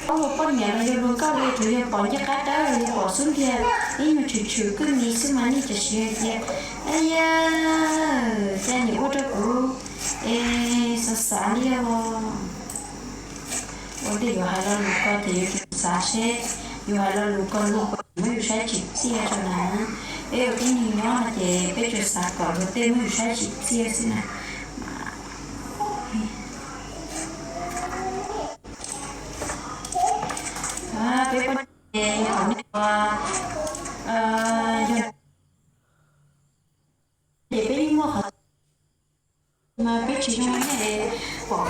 Ob ua poj niam los yog luag nkauj li, tsuas yog pom ncej qab dawb los yog pom xub ntiag ib nyuag tshwm tshwm kwj mi xwb mas nej cov siv hais tias, a ya, cas niam ua rau kuv es xav xav li os. Ua ntej yuav hais lo lus ko ces yuav tsum xav seb yus hais lo lus ko luag puas muab yus saib tsim txiaj rau na. Peb ua tib neeg nyob no ces peb tsuas xav kom luag tej muab yus saib tsim txiaj xwb na. Peb poj niam ces yog qhov nej ua, yog ces peb yeej muaj qhov mas peb tsis zoo nej pom,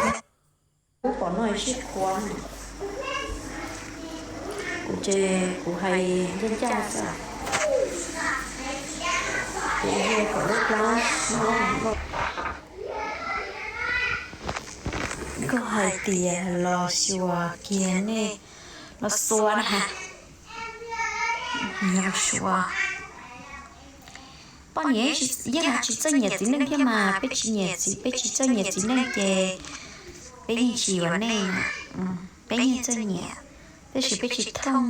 kuv pom no sib qhuav. Kuv ces kuv hais ncaj ncaj xwb, ces kom lub plab no. Koj hais tias los xyuas kiag nej, los xyuas na ha. Los xyuas. Poj niam yeej tsis txawj nyiam txiv neej thiab mas, peb tsis nyiam txiv, peb tsis txawj nyiam txiv neej ces peb yeej tsis yuav nej, peb yeej txawj nyiam, tab sis peb tsis thooj,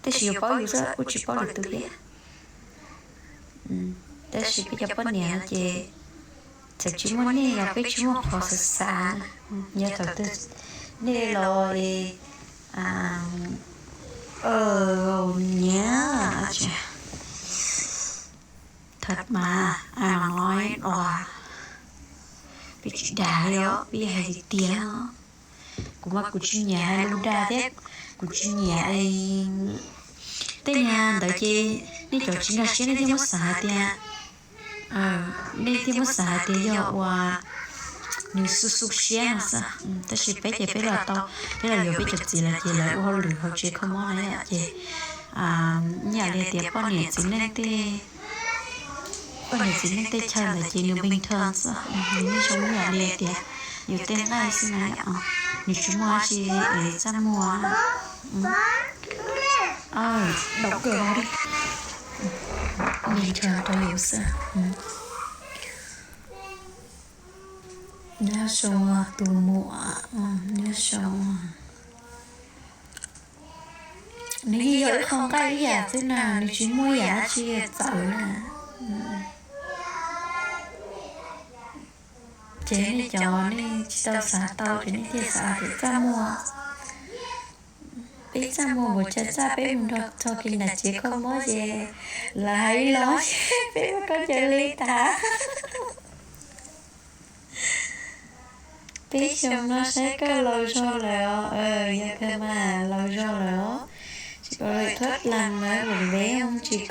tab sis yuav paub yus xwb kuj tsis paub lwm tus thiab. Tab sis peb cov poj niam no ces txawm tsis muaj nej los peb tsis muaj qhov xav xav. Yog thaum twg nej los nyiam, thaum mas no, peb tsis dag li os, peb hais tiag tiag. Kuv mas kuv tsis nyiam hais lus dag thiab, kuv tsis nyiam tej niag ntawd ces nej cov tsis nkag siab nej thiaj muab xav hais tias, nej thiaj muab xav hais tias yog ua nws xu xu siab no xwb. Tab sis peb ces peb los tau, peb los yuav peb cov txiv lawm ces lawv ua hauj lwm hauv tsev kho mob na yom, ces ib yam li tias poj niam txiv neej tej, poj niam txiv neej tej chaw ntawd ces nws bình thường xwb, nws yeej zoo ib yam li tias yus tej nqaij xwb na yom, nws tsis muaj dab tsi txaj muag. Dau kawg li, bình thường rau yus xwb. Nyob zoo tus muam, nyob zoo. Nws yeej yog ib qho nqaij ib yam xwb na, nws tsis muaj yam dab tsi txawv na. Ces nej cov nej tsis tau xav tau ces nej thiaj xav tias txaj muag. Peb txaj muag npaum cas txaj, peb mus nrog txog kiag nram tsev kho mob ces lawv hais ib los ces peb muab koj cawm li tas. Peb xyoo no saib koj laus zog lawm os, yog kawg mas laus zog lawm os. Tsis ua li thuab dlaag lawm, npem tsis